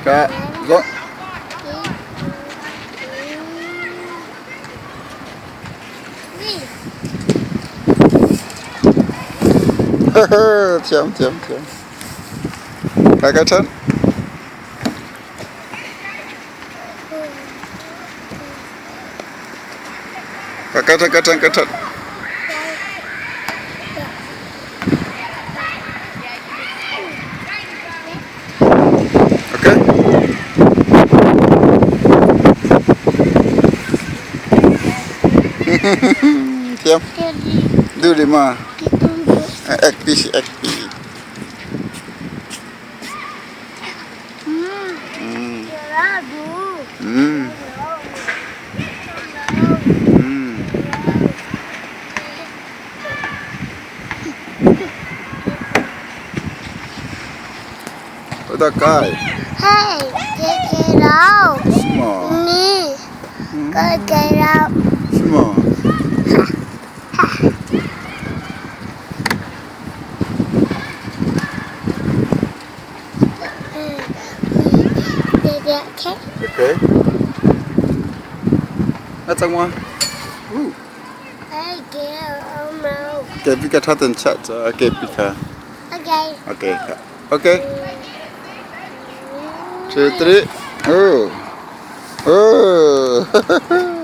Ka zo. Thiam thiam thiam. Ka ka ṭhan. Ka ka ṭhan ka ṭhan ka ṭhan. Okay. Thiam. Du di ma. Ekpi si ekpi. Mm. Mm. Mm. Dah kai. Hey, keke rau. Semua. Ni. Keke rau. Semua. Okay. Na cang ma. Uh. Okay, pi ka tha ten chat cha. Okay, pi ka. Okay. Okay. Okay. 2, 3. Oh. Oh.